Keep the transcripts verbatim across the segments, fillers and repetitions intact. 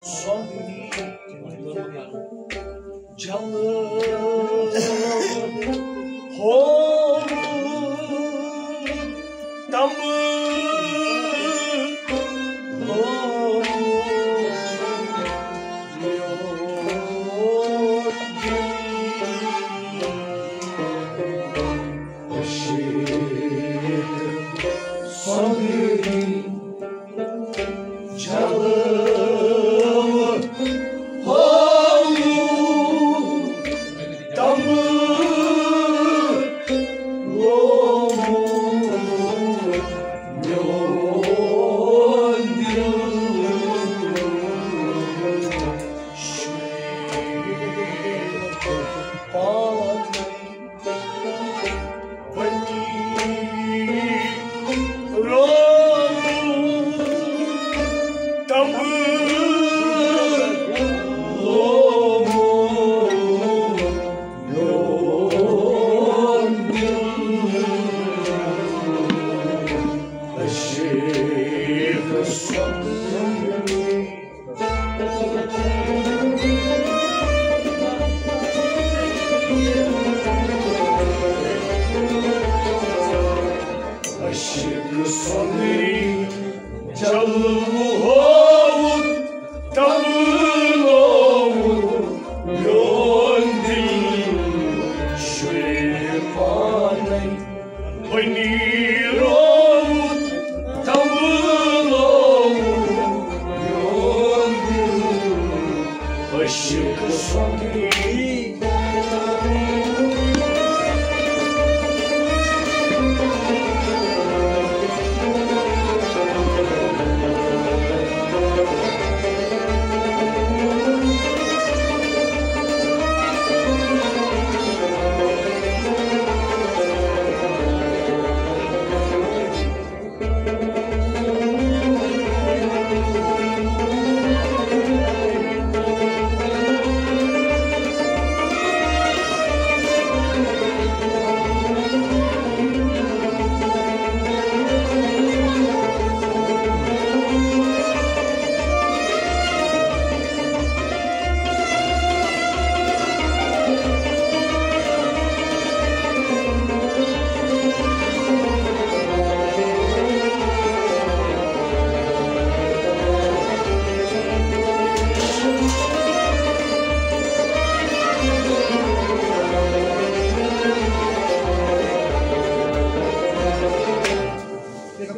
سۄنٛدری جلہٕ ہو تمبہٕ لوگ میون دل۔ عشق سۄنٛدری جلوٕ ہاوُن تمبہٕ لوگُن میون دل۔ شیخ پانے بنی رومُت تمبہٕ لوگُن میون دل۔ عشق سۄنٛدری عشق سۄنٛدری جلوٕ ہووُت تمبہٕ لوگُن میون دل۔ شُرۍ پانے بنی رووُت تمبہٕ لوگُن میون دل۔ عشق سۄنٛدری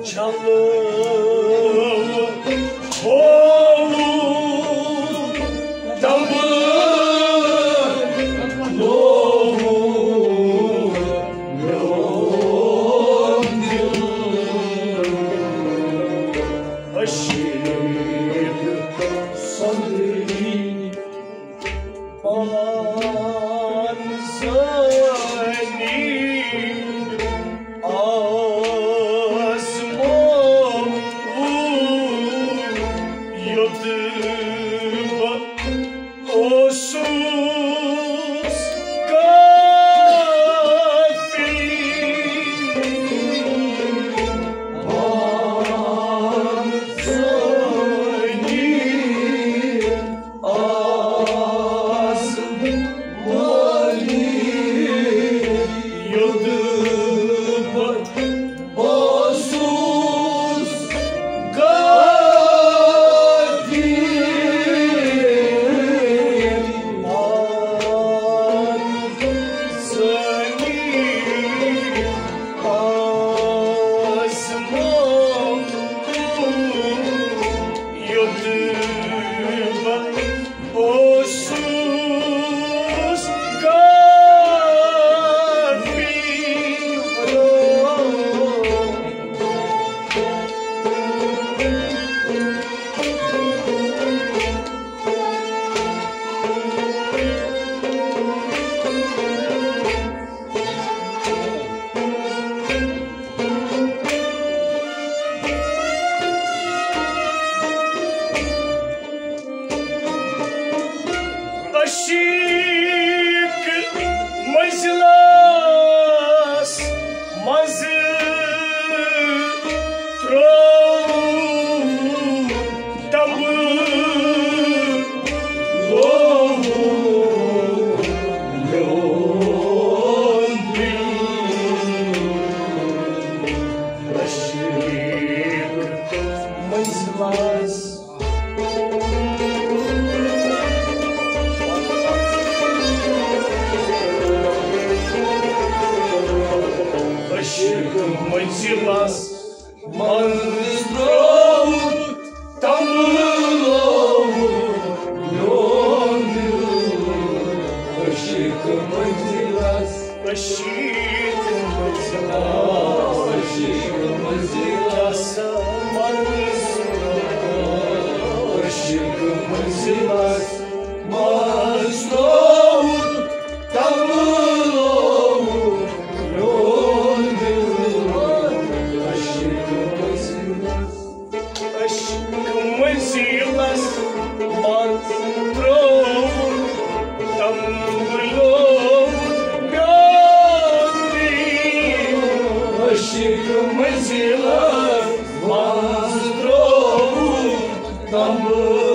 جلوٕ ہووُت تمبہٕ لوگُن میون دل۔ عشق سۄنٛدری پان زٲنی آزمووُم یوٚت بہٕ اوسُس کٲفی۔ پان زٲنی آز وٲلی یوٚت بہٕ اوسُس کٲفی۔ آن سٲنی آزمووُم یوٚت بہٕ اوسُس کٲفی۔ عشیٖق منزلس منٛز ترٛوو تمبہٕ منزلس منٛز ترٛووُن تمبلووُن میون دل، عشق منزلس۔ عشق منزلس منٛز ترٛووُن تمبلووُن میون دل۔ عشق منزلس منٛز ترٛووُن تمبلووُن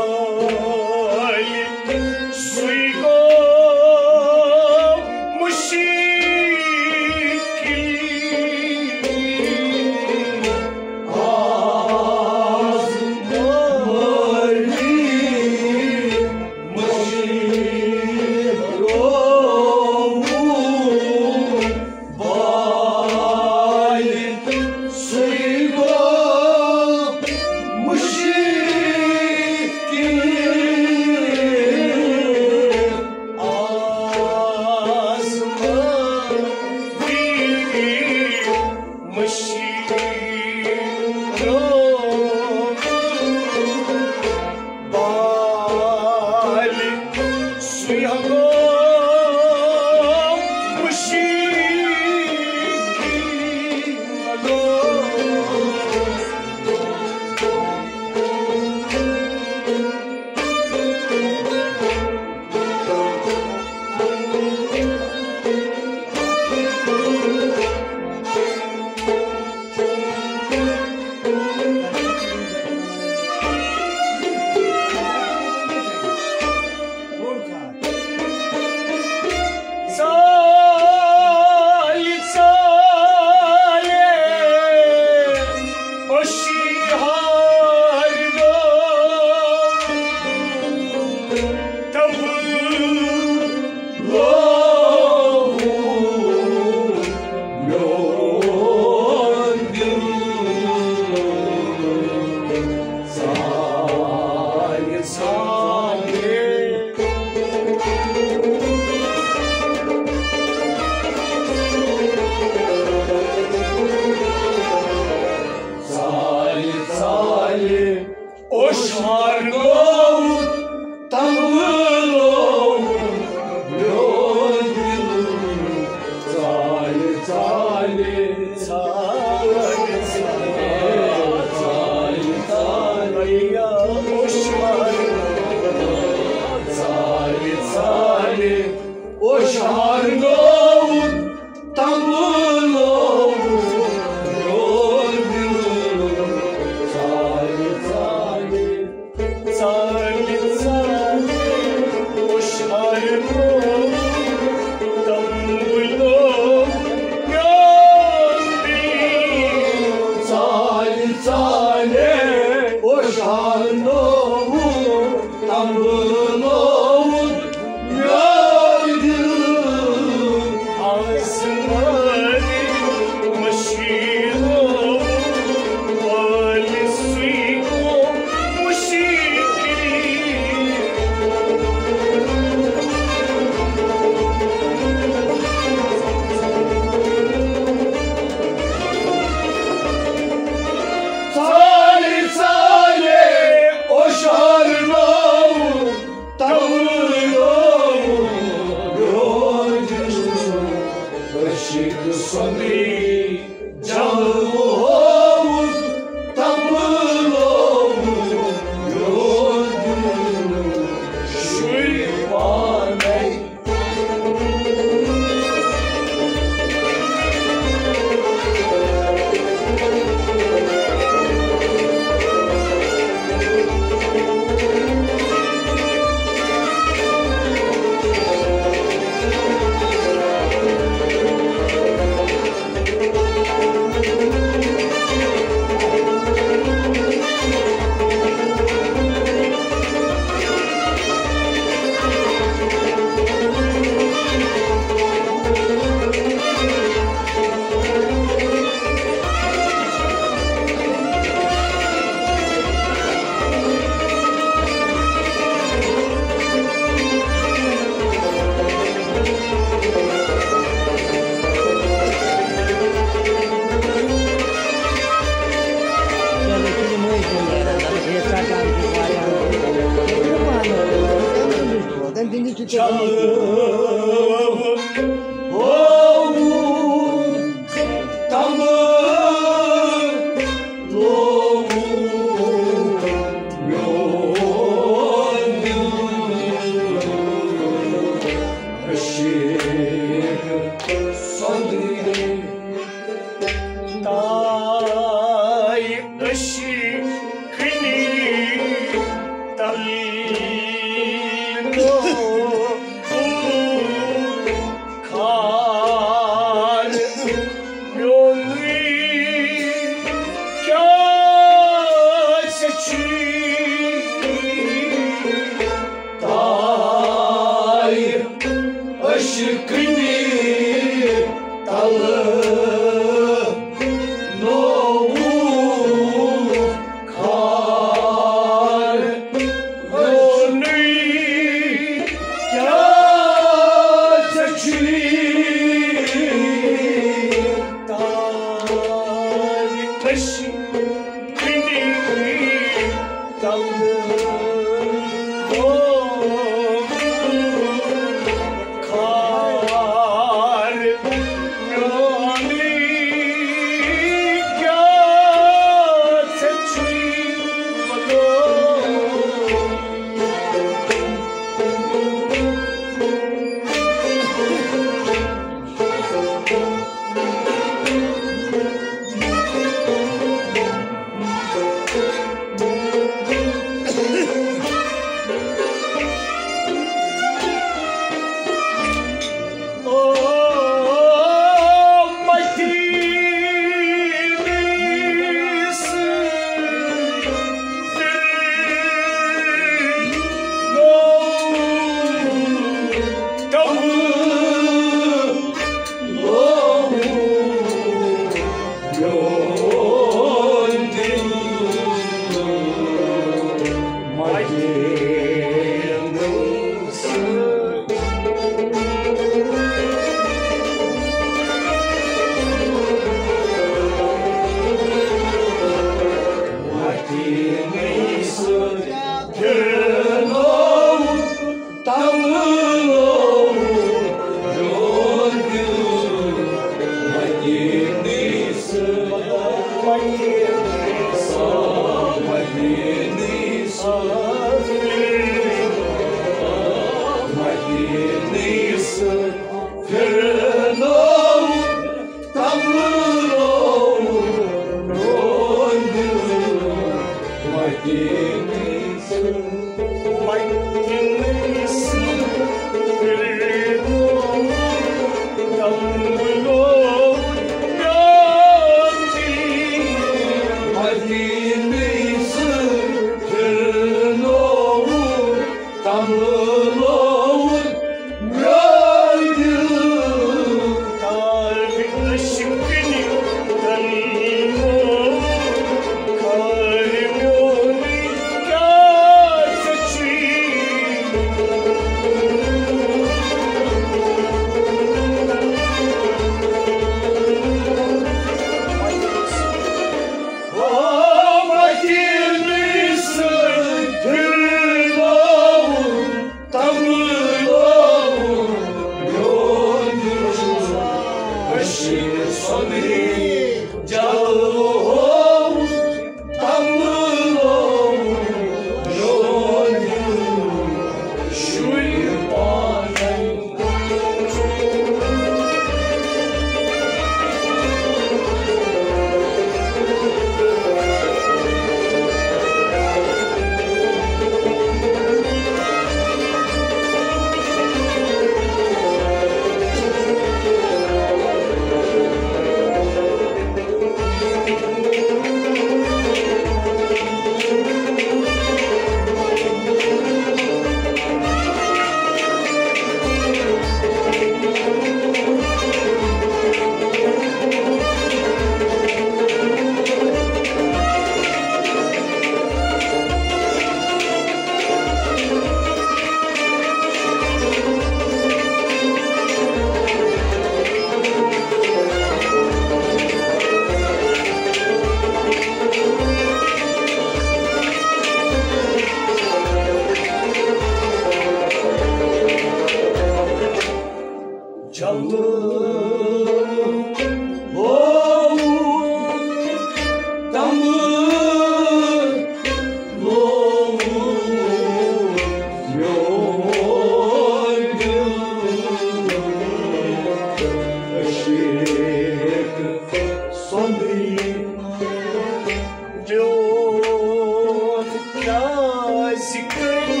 میون کیٛازِ کٔرۍ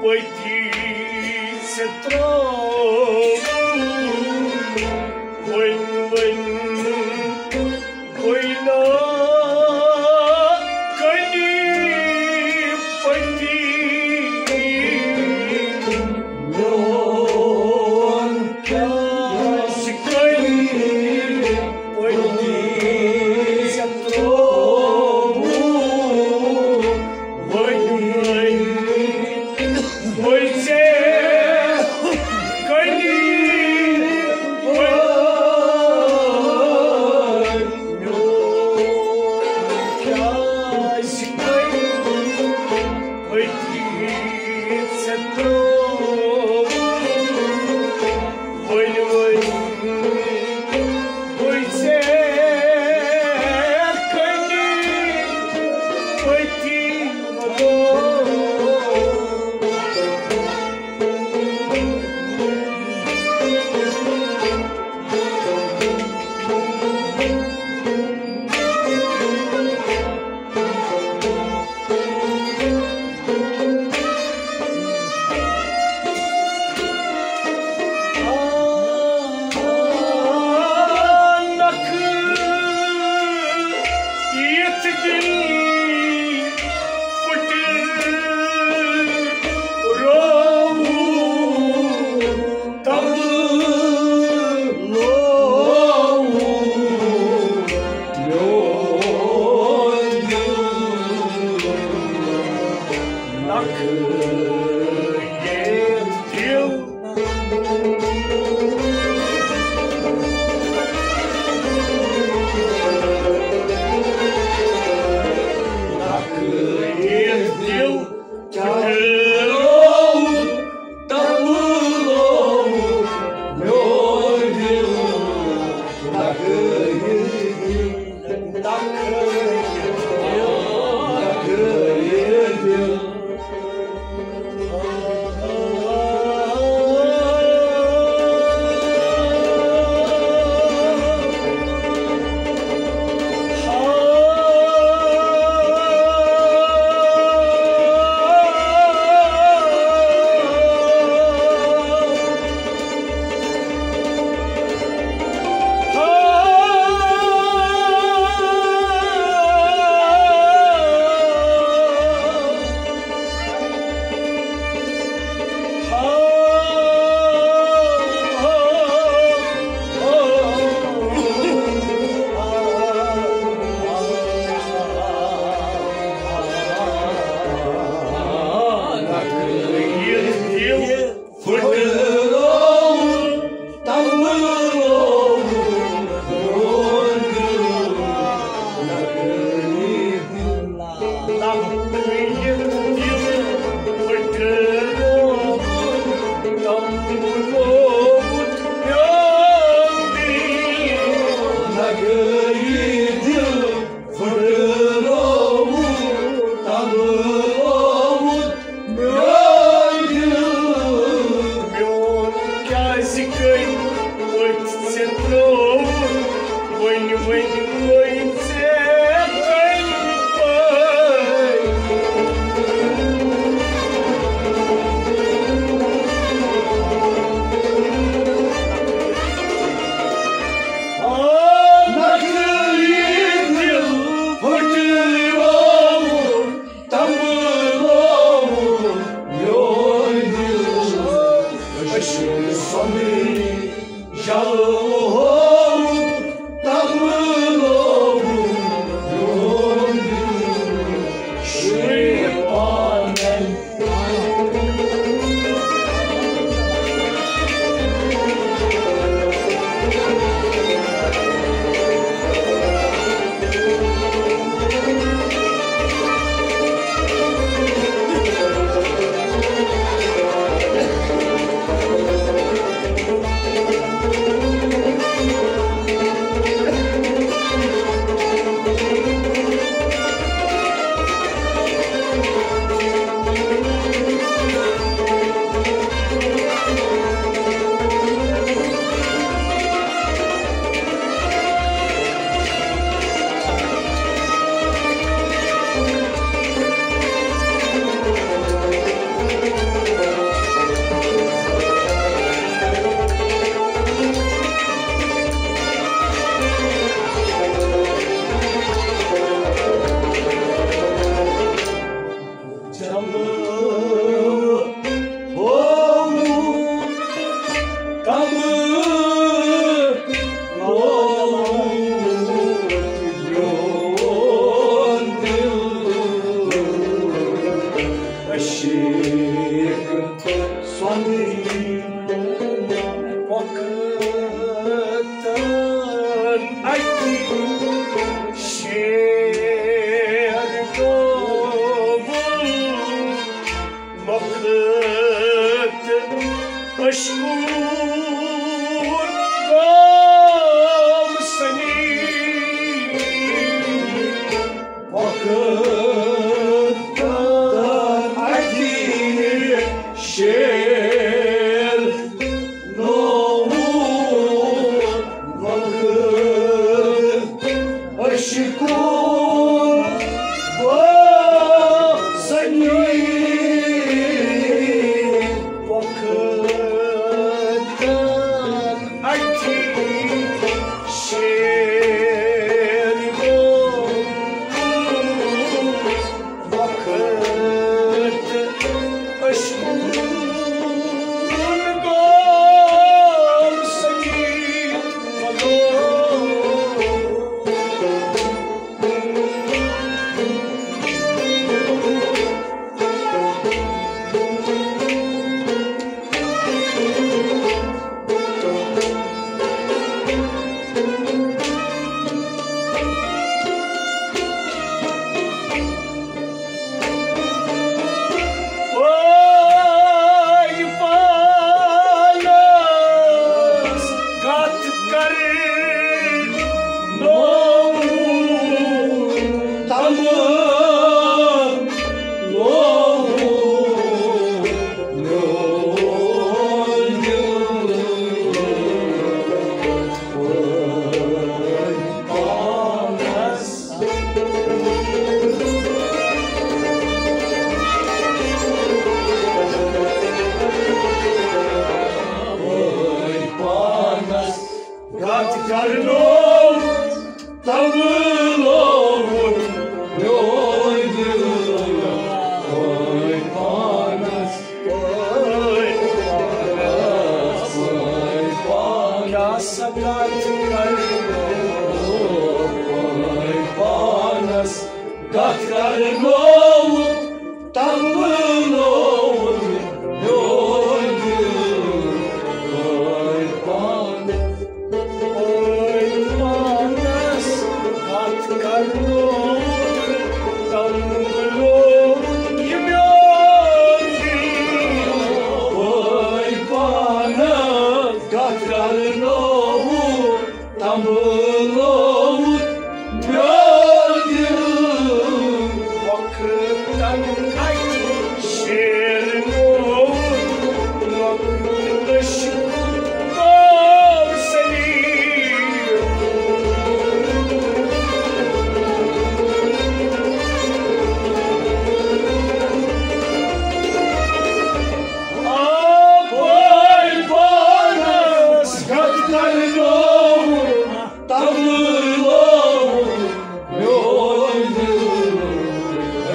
پٔتی ژےٚ ترٛاوُن؟ وۄنۍ، وۄنۍ گوٚے نا کٔنی پٔتی۔ میون کیٛازِ کٔنی پٔتی ژےٚ ترٛووُم؟ وۄنۍ، وۄنۍ گوٚے ژےٚ کٔنی پٔتی۔ میون کیٛازِ کٔنی پٔتی ژےٚ ترٛووُم؟ وۄنۍ، وۄنۍ گوٚے ژےٚ کٔنی پٔتی۔ نکھٕ یِتھ دِل پھُٹہِ رووُن۔ تَلہٕ لووُن میون دِل۔ نکھٕ یِتھ دِل نکھٕ یِتھ دِل۔ گٔیہِ دِل پھٕٹرٲوُن، تَمبلووُن میون دِل۔ میون کیٛازِ گٔے پٔتۍ ژےٚ ترٛووُن؟ وۄنۍ، وۄنۍ گٔے ژےٚ تَمہِ پَتہٕ۔ نقلی دِل پھُٹرووُن، تَمبلووُن میون دِل۔ أشِک سۄنٛدٕے جلوٕ ہووُن، تَمبلووُن میون دِل۔ شُرۍ پانَے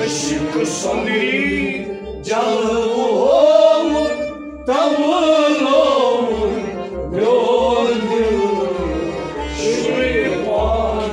عشق سندری جلوہ ہووُن، تملوُن میون دل شیطان۔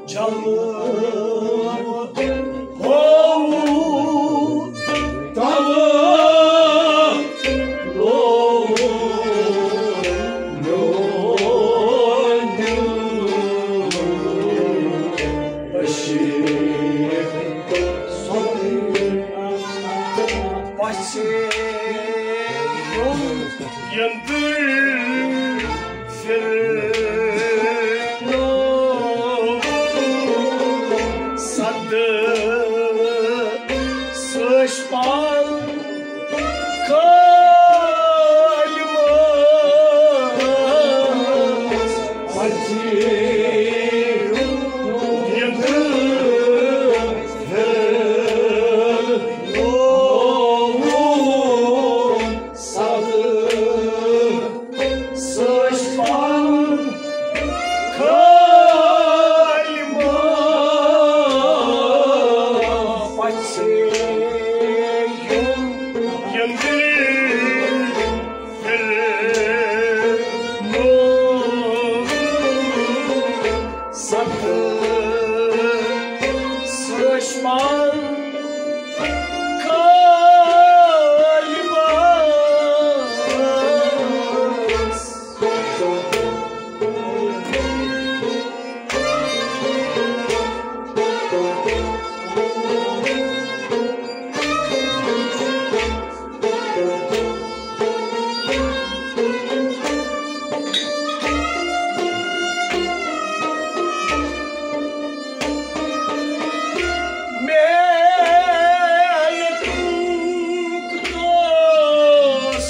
جلوہ ہووُن، تملوُن میون دل عشق سندری۔ پژھے یُن یندر پھرنو سد سوش پال کالمس۔ پژھے یُن یندر پھرنو سد سوش پال کالمس۔ پژھے یُن یندر پھرنو سد سوش پال کالمس۔ محنتُک دوس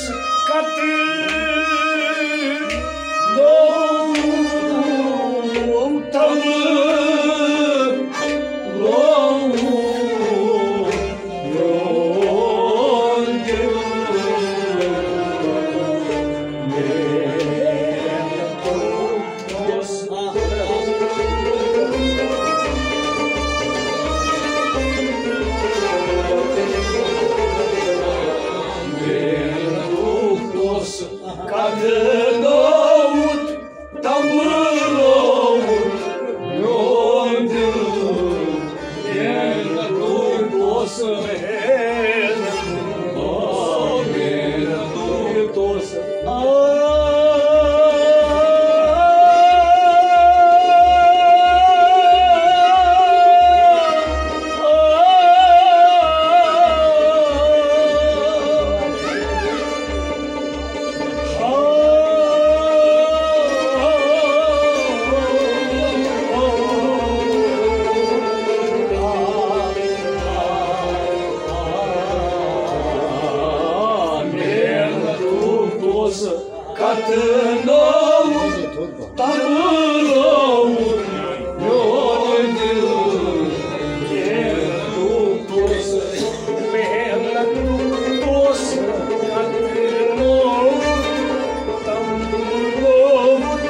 قطرٕ لوٚو تملوُن۔ قدموت تمبرووُت میون دل، ییٚلہِ تُہۍ بوسہٕ، ییٚلہِ تُہۍ بوسہٕ۔ کتھ نوٚو تبلووُت میون دل، ییٚلہِ تُہۍ بوسہٕ۔ محنتُک دوس قطرٕ نوٚو تمبرووُت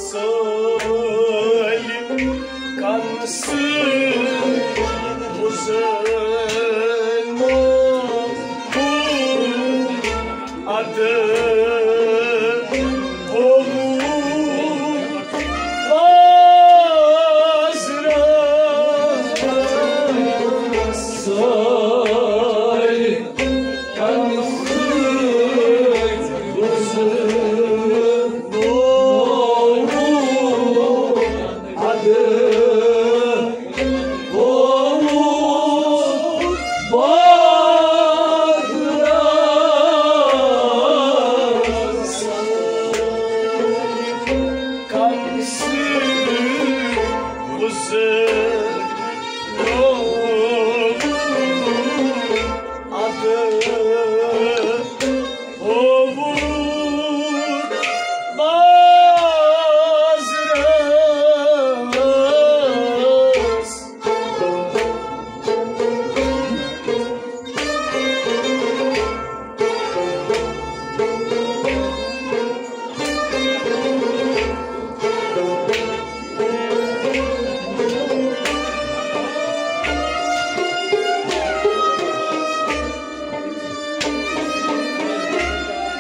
سٲلِم کَنہٕ سۭتۍ بُزن موموٗل اَدٕ ہووُن بازرَس۔ سٲلِم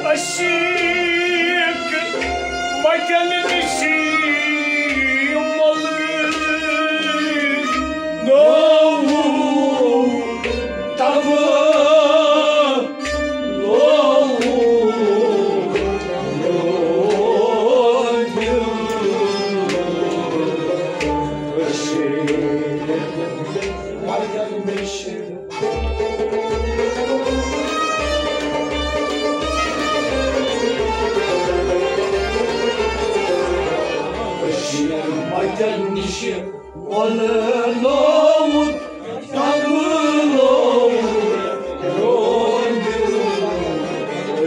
عشیٖق وَتٮ۪ن نِش مۄلہٕ نوٚو تَوٕ مَتٮ۪ن نِش وَلنومُت، تَمنومُت، روزِ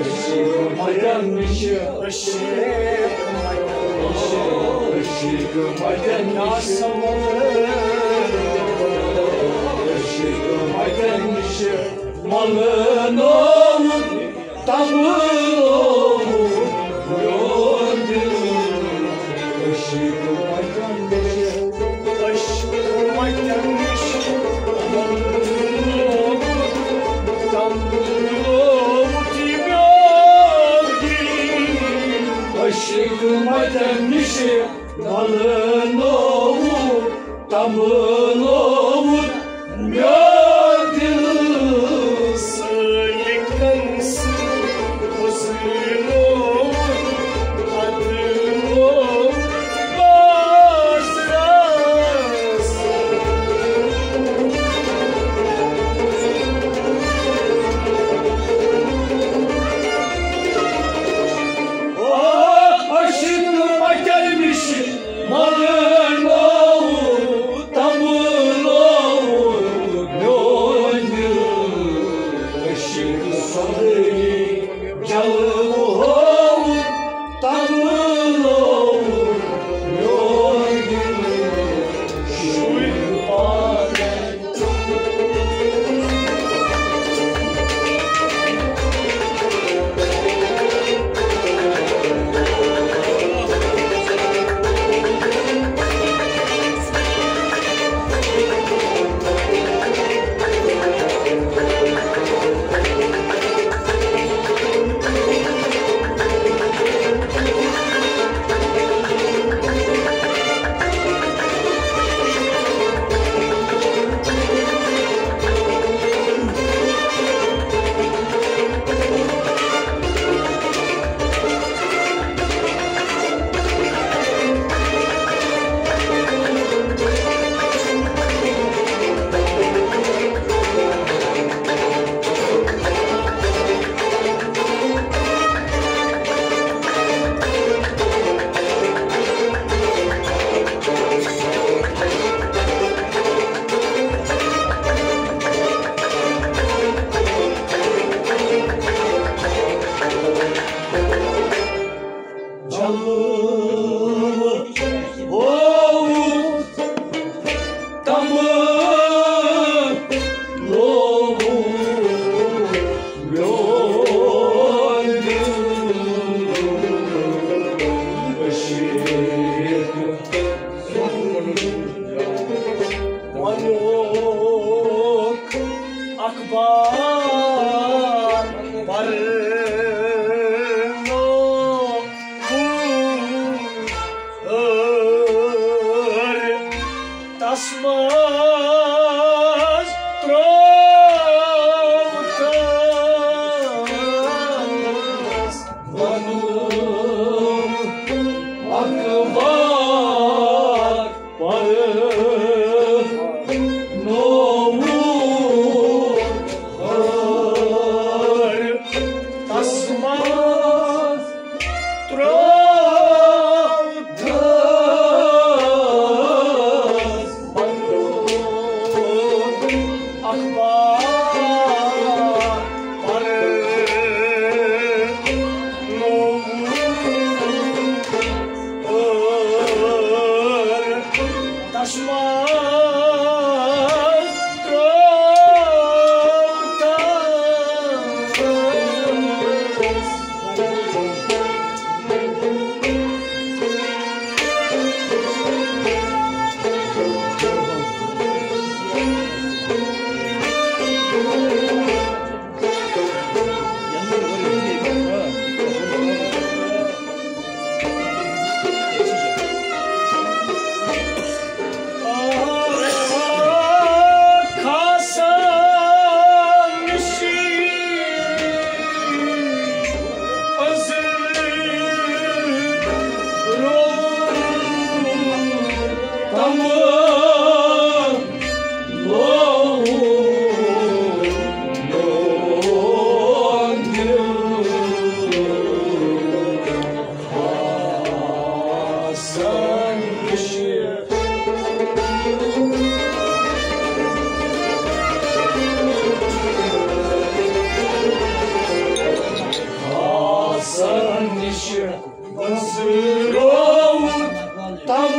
أشیٖک مَتٮ۪ن نِش، أشیٖک مَتٮ۪ن نِش، أشیٖک مَتٮ۪ن نِش، أشیٖک مَتٮ۪ن نِش وَلنومُت۔ تَمنومُت میون دِل، عشیٖق مَتٮ۪ن نِش، عشیٖق مَتٮ۪ن نِش، تَمنومُت یہِ میون دِل۔ عشیٖق مَتٮ۪ن نِش، تَمنومُت، تَمنومُت میون دِل۔ سٲلِکَن سۭتۍ حُسنہٕ اخبار پرنو ہر تس منٛز ترٛوو تس ونُن اخبار پرنووُکھ ہر تس منٛز ترٛوو تس ونُن اخبار پرنووُکھ ہر تس منٛز ترٛوو تس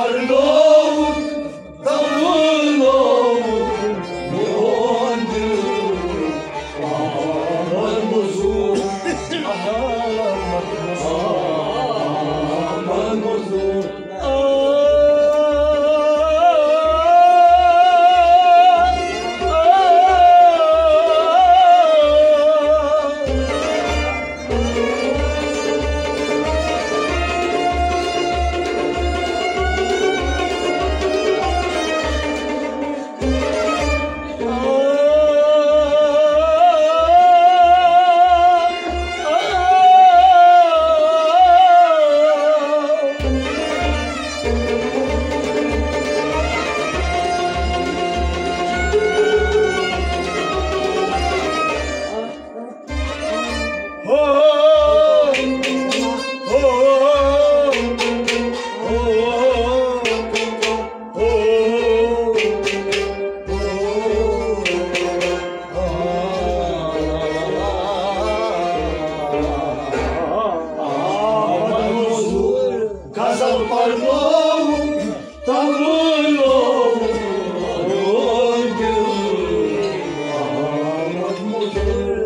پرنووُکھ، تمنووُکھ میون دل۔ احمد مزور، احمد مزور، احمد مزور۔ غزل پرنووُکھ، تمنووُکھ میون دل۔ احمد مزور،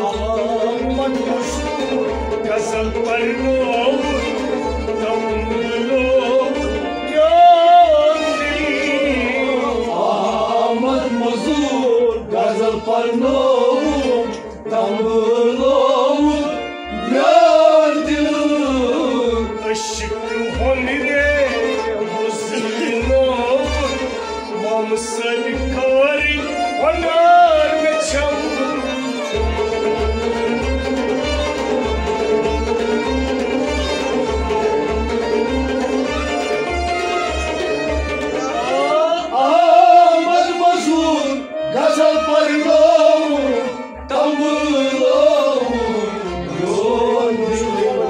احمد مزور، غزل پرنووُکھ، تمنووُکھ میون دل۔ احمد مزور، غزل پرنووُکھ، تمنووُکھ میون دل۔ عشق ہُنٛد رے وُزنووُکھ، مامہٕ سٕنٛدِ کارٕے ہُنر مےٚ چھَم۔ احمد مزور، غزل پرنووُکھ، تمنووُکھ میون دل۔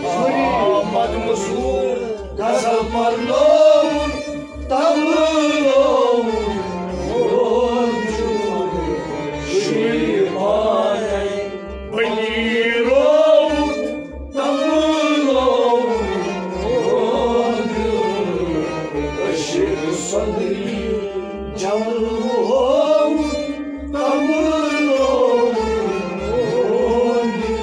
احمد مزور، غزل پرنووُکھ، تمنووُکھ میون دل۔ شیرِ پانے بنیرووُکھ، تمنووُکھ میون دل۔ عشق صدری جلووُکھ، تمنووُکھ میون دل۔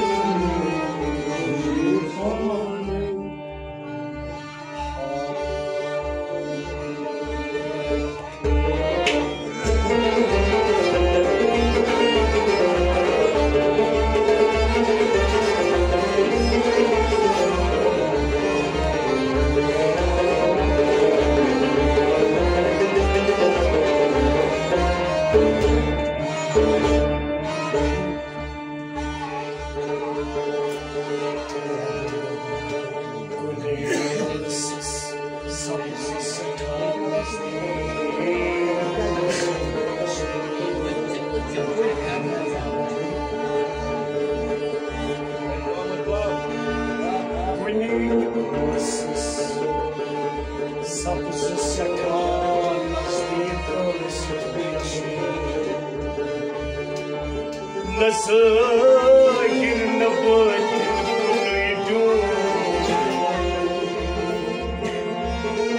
نہ ظٲہِر نہ بٲطِن کُنُے ڈوٗن۔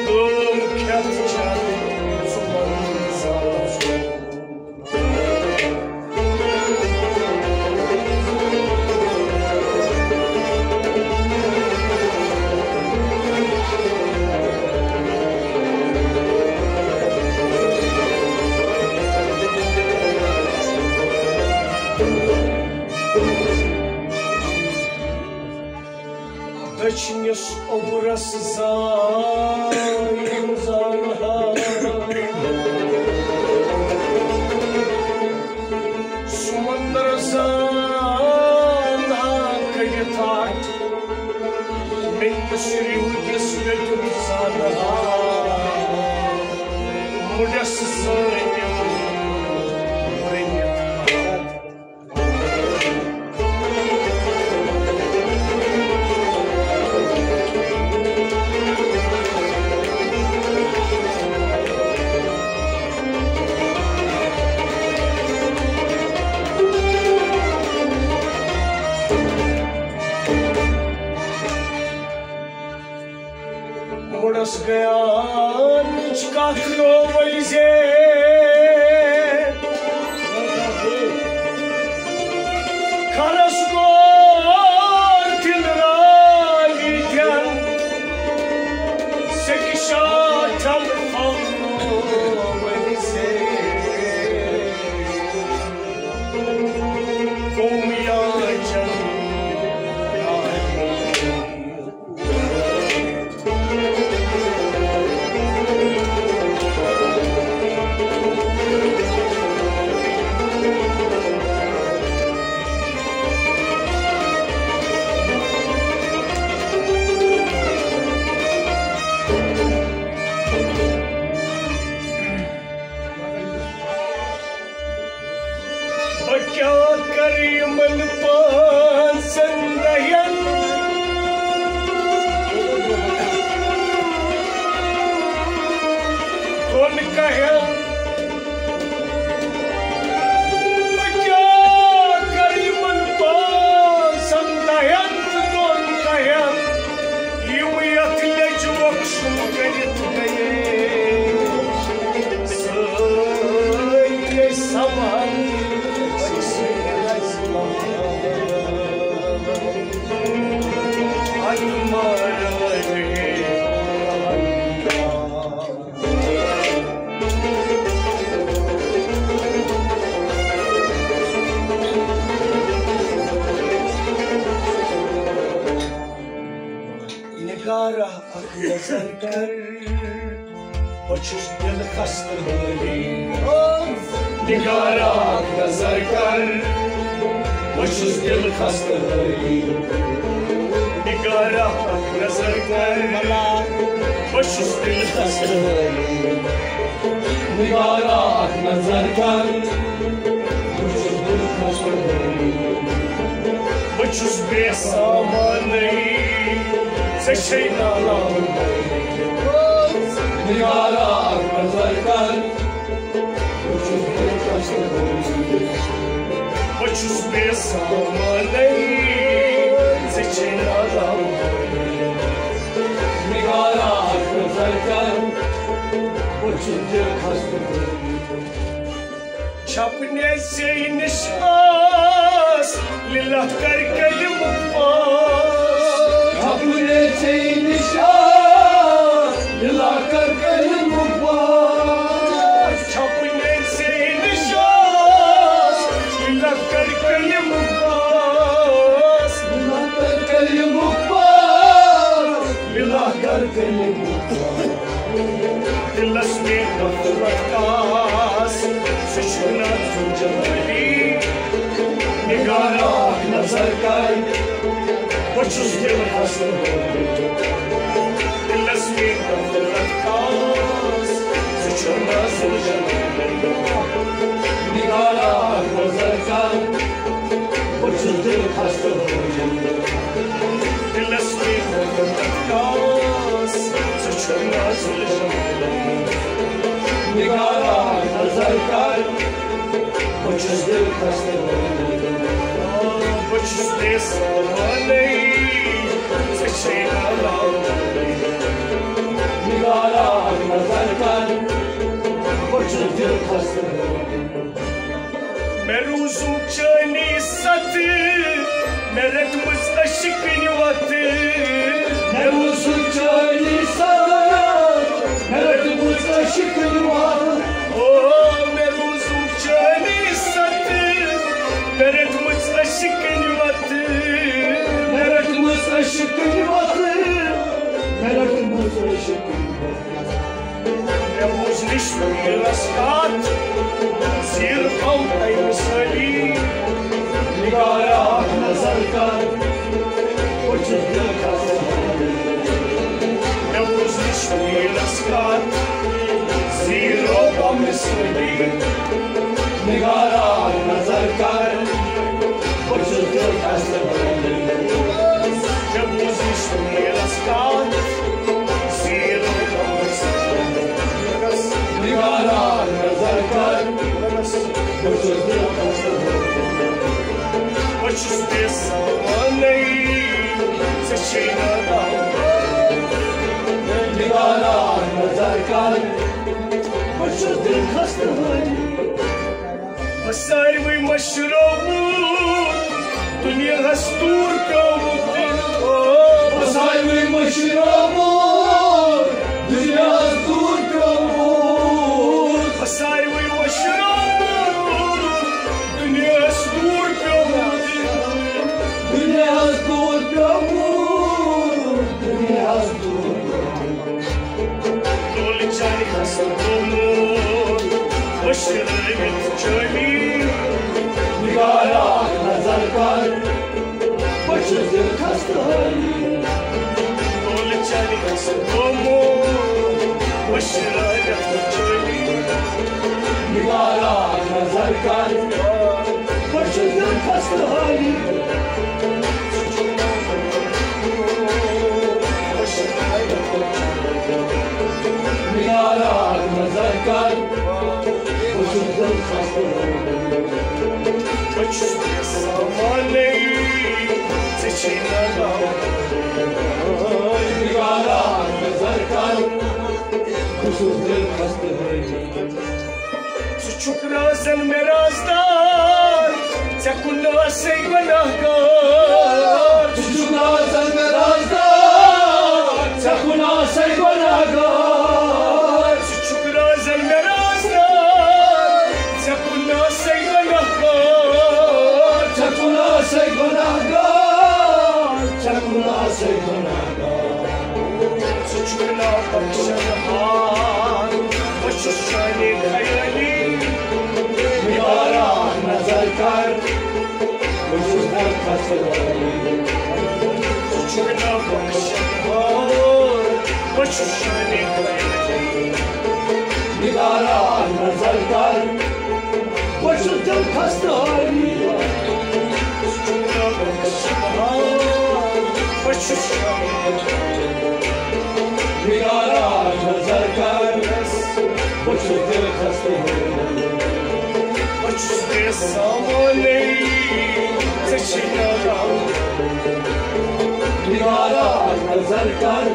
کٲم کھٮ۪تھ چھَنہٕ ژٕ منظر۔ دٔچھنِس اوٚبرس زانہٕ زانہٕ ہا۔ سمندر زانہٕ ہا کٔڑِتھ آٹھ۔ میٲنِس ریوٗدِس ویوٚٹھُن زانہٕ ہا۔ مُڈس زٲنِم رٔنِتھ آٹھ۔ کیٛاہ کَرٕ یِمَن پانٛژَن دۄہَن دۄن کَہَن؟ بہٕ کیٛاہ کَرٕ یِمَن پانٛژَن دۄہَن دۄن کَہَن؟ یِم یَتھ لیٚجہِ وۄکھشُن کٔرِتھ گٔیے، سٲری ٲسۍ سَمان۔ نگارہ اکھ نظر کر، بہٕ چھُس دِل خستہٕ حٲلی۔ نگارہ اکھ نظر کر، بہٕ چھُس دِل خستہٕ حٲلی۔ نگارہ اکھ نظر کر، بہٕ چھُس دِل خستہٕ حٲلی۔ نگارہ اکھ نظر کر، بہٕ چھُس دِل خستہٕ حٲلی۔ بہٕ چھُس بے سامانٕے، ژےٚ چھے نالان۔ نگارہ اکھ نظر کر، بہٕ چھُس دِل خستہٕ حٲلی۔ بہٕ چھُس بے سامانٕے، ژےٚ چھے نالان۔ نگارہ اکھ نظر کر، بہٕ چھُس دِل خستہٕ۔ چھپنے ژے نِش آس، لِلہ کر کلمُک پاس۔ چھپنے ژے نِش آس، لِلہ کر کلمُک پاس۔ چھپنے ژے نِش آس، لِلہ کر کلمُک پاس۔ لِلہ کر کلمُک پاس۔ لِلہ کر کلمُک پاس۔ دِلس مےٚ غفلت آس، سُہ چھُنہٕ تُجن وٲلی۔ نگارہ اکھ نظر کر، بہٕ چھُس دِل خستہٕ۔ دِلس مےٚ غفلت آس، سُہ چھُنہٕ تُجن وٲلی۔ نگارہ اکھ نظر کر، بہٕ چھُس دِل خستہٕ۔ دِلس مےٚ غفلت آس، سُہ چھُنہٕ تُجن وٲلی۔ نگارہ اکھ نظر کر، بہٕ چھُس دِل خستہٕ۔ بہٕ چھُس بے سامانٕے، ژےٚ چھے نالان۔ نگارہ اکھ نظر کر، بہٕ چھُس دِل خستہٕ۔ مےٚ روٗزُم چٲنی ستہٕ، مےٚ رٔٹمٕژ عشقٕنۍ وتہٕ۔ مےٚ روٗزُم چٲنی ستہٕ، مےٚ رٔٹمٕژ عشقٕنۍ وتہٕ۔ او، مےٚ روٗزُم چٲنی ستہٕ، مےٚ رٔٹمٕژ عشقٕنۍ وتہٕ۔ مےٚ رٔٹمٕژ عشقٕنۍ وتہٕ، مےٚ رٔٹمٕژ عشقٕنۍ وتہٕ۔ مےٚ بوٗز نِش میٖرس کتھ، زیٖر تھاو تۄہہِ مثٲلی۔ نگارہ اکھ نظر کر، بہٕ چھُس دِل خستہٕ۔ مےٚ بوٗز نِش میٖرس کتھ، زیٖر تھاو مثٲلی۔ نگارہ اکھ نظر کر، بہٕ چھُس دِل خستہٕ۔ مےٚ بوٗز یہِ شٲعرس کتھ، زیٖر اوس۔ نگارہ اکھ نظر کر، بہٕ چھُس دِل خستہٕ۔ بہٕ چھُس بے سامانٕے، ژےٚ چھے نالان۔ نگارہ اکھ نظر کر، بہٕ چھُس دِل خستہٕ۔ بہٕ ساروٕے مٔشرٲوُس، دُنیاہَس دوٗر پیوٚمُت۔ بہٕ ساروٕے مٔشرٲوُس، دُنیاہَس دوٗر پیوٚمُت۔ بہٕ ساروٕے مٔشرٲوُس، دُنیاہَس دوٗر پیوٚمُت۔ دُنیاہَس دوٗر پیوٚمُت، دُنیاہَس دوٗر پیوٚمُت۔ دولہٕ چاے کھسن گوٚمُت، مٔشرٲوِتھ چٲنی۔ نگارہ اکھ نظر کر، بہٕ چھُس دِل خستہٕ حٲلی۔ دولہٕ چاے کھسن گوٚمُت، مٔشرٲوِتھ چٲنی۔ نگارہ اکھ نظر کر، بہٕ بہٕ چھُس بے سامانٕے، ژےٚ چھے ناو۔ نگارا نظر کر، بہٕ چھُس دِل خستہٕ حٲلی۔ ژٕ چھُکھ رازن مےٚ رازدار، ژےٚ کُن آسے گۄناہ گار۔ ژٕ چھُکھ رازن مےٚ رازدار، ژےٚ کُن آسے گۄناہ گار۔ ژٕ چھُکھ رازن مےٚ رازدار، ژےٚ کُن آسے گۄناہ گار۔ ژےٚ کُن آسے گۄناہ گار، ژےٚ کُن آسے گۄناہ گار۔ ژٕ چھُکھ نابخشن ہار، بہٕ چھُس شانہِ خیٲلی۔ نگارا نظر کر، بہٕ چھُس درخواست۔ ژٕ چھُکھ نابخشن ہار، بہٕ چھُس شانہِ خیٲلی۔ نگارا نظر کر، بہٕ چھُس دِل خستہٕ حٲلی۔ بہٕ چھُس نگارا نظر کر، بہٕ چھُس دِل خستہٕ حٲلی۔ بہٕ چھُس بے سامانٕے، ژےٚ چھے ناو۔ نگارا نظر کر،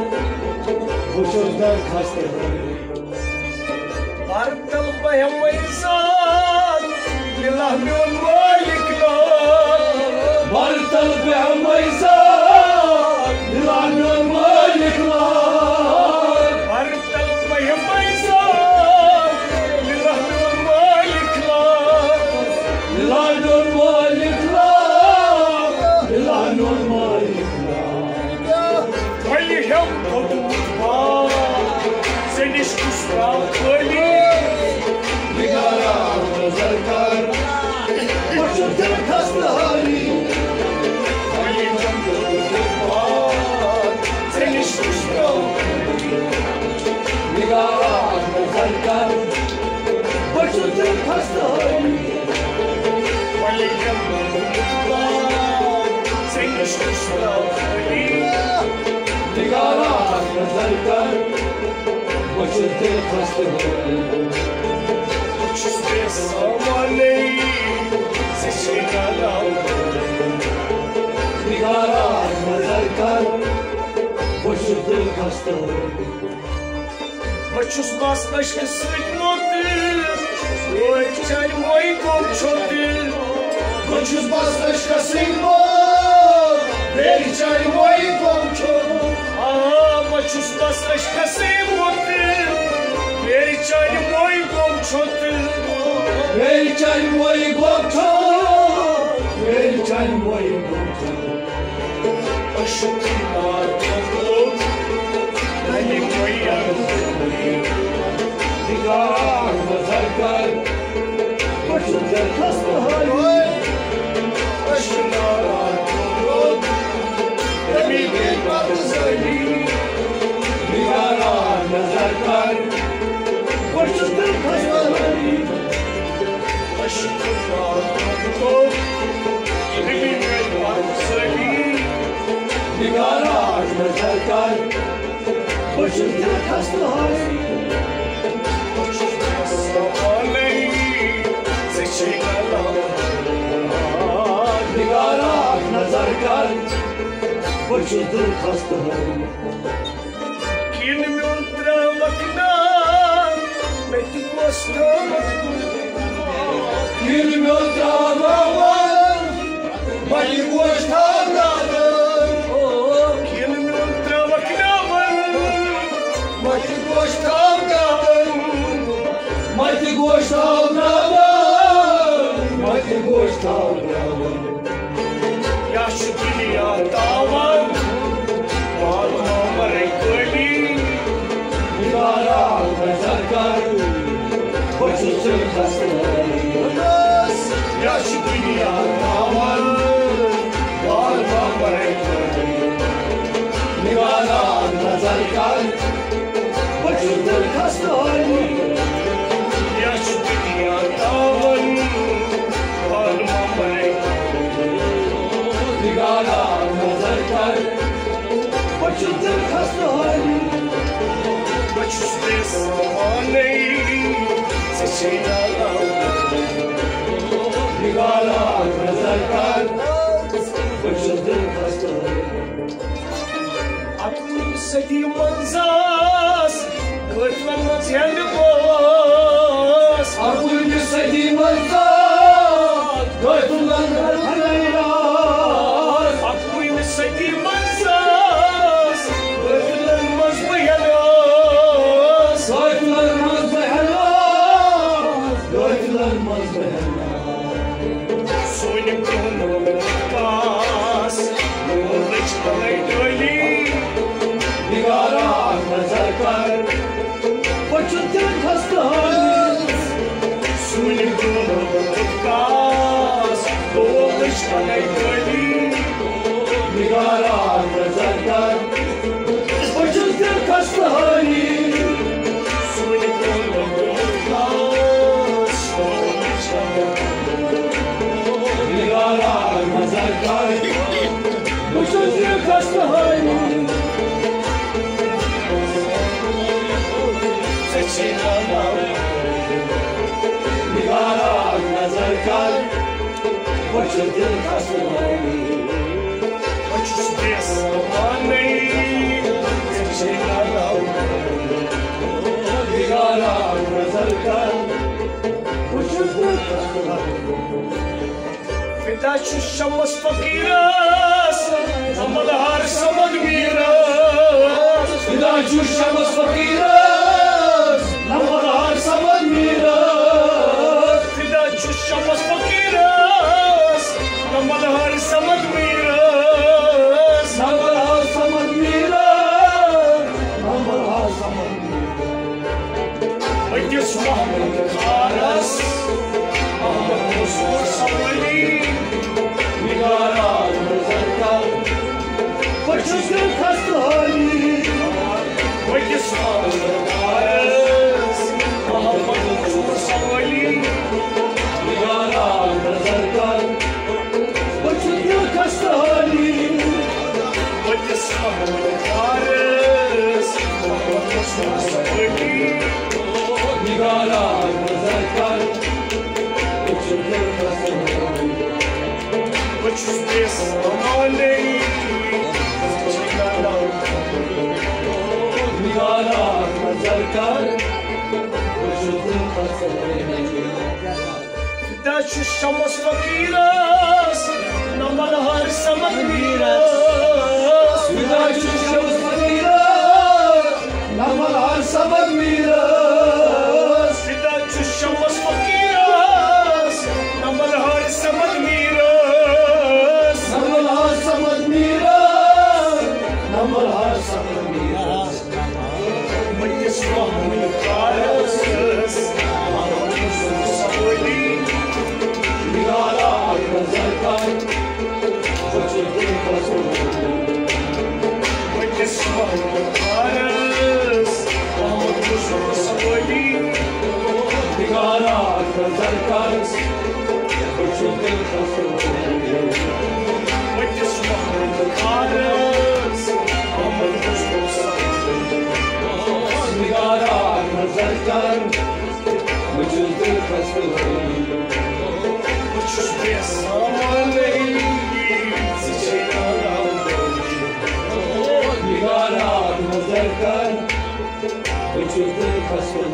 بہٕ چھُس دِل خستہٕ حٲلی۔ برتل بہمے ذات، دِلا میون مٲلِک لال۔ برتل بہمے ذات، دِلا میون مٲلِک لال۔ برتل بہمے ذات، دِلا میون مٲلِک لال۔ دِلا میون مٲلِک لال، دِلا میون مٲلِک لال۔ وۄنۍ ہیوٚو کوٚت بار، ژےٚ نِش کُس درٛاو خٲلی؟ نگارا نظر کر، بہٕ چھُس دِل خستہٕ حٲلی۔ وۄنۍ ہیوٚو کوٚت بار، ژےٚ نِش کُس درٛاو خٲلی؟ نگارا نظر کر، بہٕ چھُس دِل خستہٕ حٲلی۔ نگارا نظر کر، بہٕ چھُس دِل خستہٕ حٲلی۔ بہٕ چھُس بے سامانٕے، ژےٚ چھے ناو۔ نگارا نظر کر، بہٕ چھُس دِل خستہٕ حٲلی۔ بہٕ چھُس بس عشقہٕ سۭتۍ موٚت، وٲرۍ چانہِ مویہِ گوٚو چھوٚت۔ بہٕ چھُس بس عشقہٕ سۭتۍ موٚت، وٲرۍ چانہِ مویہِ گوٚو چھوٚت۔ آ، بہٕ چھُس بس عشقہٕ سۭتۍ موٚت، وٲرۍ چانہِ مویہِ گوٚو چھوٚت۔ وٲرۍ چانہِ مویہِ گوٚو چھوٚت، وٲرۍ چانہِ مویہِ گوٚو چھوٚت۔ عشقٕے نار تھوٚومُت، تَمہِ گوٚو یَلہٕ۔ نگارا نظر کر، بہٕ چھُس دِل خستہٕ حٲلی۔ عشقٕے نار تھوٚومُت، تَمہِ گٔے بدزٲلی۔ نگارا نظر کر، بہٕ چھُس دِل خستہٕ حٲلی۔ نگارا نظر کر، بہٕ چھُس دِل خستہٕ حٲلی۔ نگارا نظر کر، بہٕ چھُس دِل خستہٕ حٲلی۔ کِنہٕ میون ترٛاوَکھ ناو، مےٚ تہِ گوٚژھ تھاوُن۔ کِنہٕ میون ترٛاوَکھ ناو، مےٚ تہِ گوٚژھ تھاوُن۔ کِنہٕ میون ترٛاوَکھ ناو، مےٚ تہِ گوٚژھ تھاوُن۔ مےٚ تہِ گوٚژھ تھاوُن، مےٚ تہِ گوٚژھ تھاوُن۔ یا چھُ دُنیا تاوان، پالما مرے کٲلی۔ نگارا نظر کر، بہٕ چھُس ژےٚ خستہٕ۔ یا چھُ دُنیا تاوان، پالما مرے کٲلی۔ نگارا نظر کر، بہٕ چھُس دِل خستہٕ حٲلی۔ یا چھُ دُنیا تاوان، پالما مرے۔ نگارا نظر کر، بہٕ چھُس دِل خستہٕ حٲلی۔ چھُس بے سامانٕے، ژےٚ چھے ناو۔ نگارا، نظر کر، بہٕ چھُس دِل خستہٕ۔ اَکوُہمہِ صدی منٛز آس قٲفلن منٛز ہٮ۪نٛد بوس۔ اَکوُہمہِ صدی منٛز آس قٲفلن منٛز ہٮ۪نٛد بوس۔ اَکوُہمہِ صدی منٛز آس قٲفلن منٛز بہٕ ہٮ۪نٛد بوس۔ قٲفلن منٛز بہٕ ہٮ۪نٛد بوس۔ قٲفلن منٛز بہٕ ہٮ۪نٛد بوس۔ سونہِ پرٛون وقت کاس، لوٗر لٔج پَلَے ڈٲلی۔ نگارا، نظر کر، بہٕ چھُس دِل خستہٕ حٲلی۔ سونہِ پرٛون وقت کاس، لوٗر لٔج پَلَے ڈٲلی۔ نگارا، نظر کر، بہٕ چھُس دِل خستہٕ حٲلی۔ نگارا، نظر کر، بہٕ چھُس دِل خستہٕ حٲلی۔ ژےٚ چھے ناو۔ نگارا، نظر کر، بہٕ چھُس دِل خستہٕ حٲلی۔ بہٕ چھُس بے سامانٕے، ژےٚ چھے ناو۔ نگارا، نظر کر، بہٕ چھُس دِل خستہٕ حٲلی۔ فدا چھُس شمس فقیرس، نہ ملہار صمد میرس۔ فدا چھُس شمس فقیرس، نہ ملہار صمد میرس۔ فدا چھُس شمس فقیرس، نہ ملہار صمد میرس۔ نہ ملہار صمد میرس، نہ ملہار صمد میرس۔ أکِس محمد خارس، محمد منصور سوٲلی۔ نگارا، نظر کر، بہٕ چھُس دِل خستہٕ حٲلی۔ بہٕ کِس محمد عارض، محمد منصور سوٲلی۔ نگارا، نظر کر، بہٕ چھُس دِل خستہٕ حٲلی۔ بہٕ کِس محمد عارض، محمد منصور سوٲلی۔ نگارا، نظر کر، بہٕ چھُس دِل خستہٕ حٲلی۔ بہٕ چھُس بے سامانٕے۔ نگارا، نظر کر، بہٕ چھُس دِل خستہٕ۔ فدا چھُس شمس فقیرس، نہ ملہار صمد میرس۔ فدا چھُس شمس فقیرس، نہ ملہار صمد میرس۔ فدا چھُس شمس فقیرس، نہ ملہار صمد میرس۔ نہ ملہار صمد میرس، نہ ملہار صمد میرس۔ بہٕ کِس محمد عارض، محمد منصور سوٲلی۔ نگارا، نظر کر، بہٕ چھُس دِل خستہٕ۔ بہٕ کِس محمد عارض، محمد منصور سوٲلی۔ نگارا، نظر کر، بہٕ چھُس دِل خستہٕ۔ بہٕ کِس محمد عارض، محمد منصور سوٲلی۔ نگارا، نظر کر، بہٕ چھُس دِل خستہٕ۔ بہٕ چھُس بے سامانٕے، ژٕ چھے ناو۔ نگارا، نظر کر، بہٕ چھُس دِل خستہٕ۔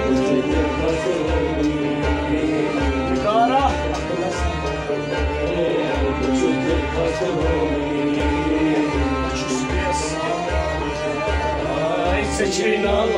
بہٕ چھُس دِل خستہٕ۔ نگارا، بہٕ چھُس دِل خستہٕ۔ بہٕ چھُس بے سامانٕے، ژےٚ چھے ناو۔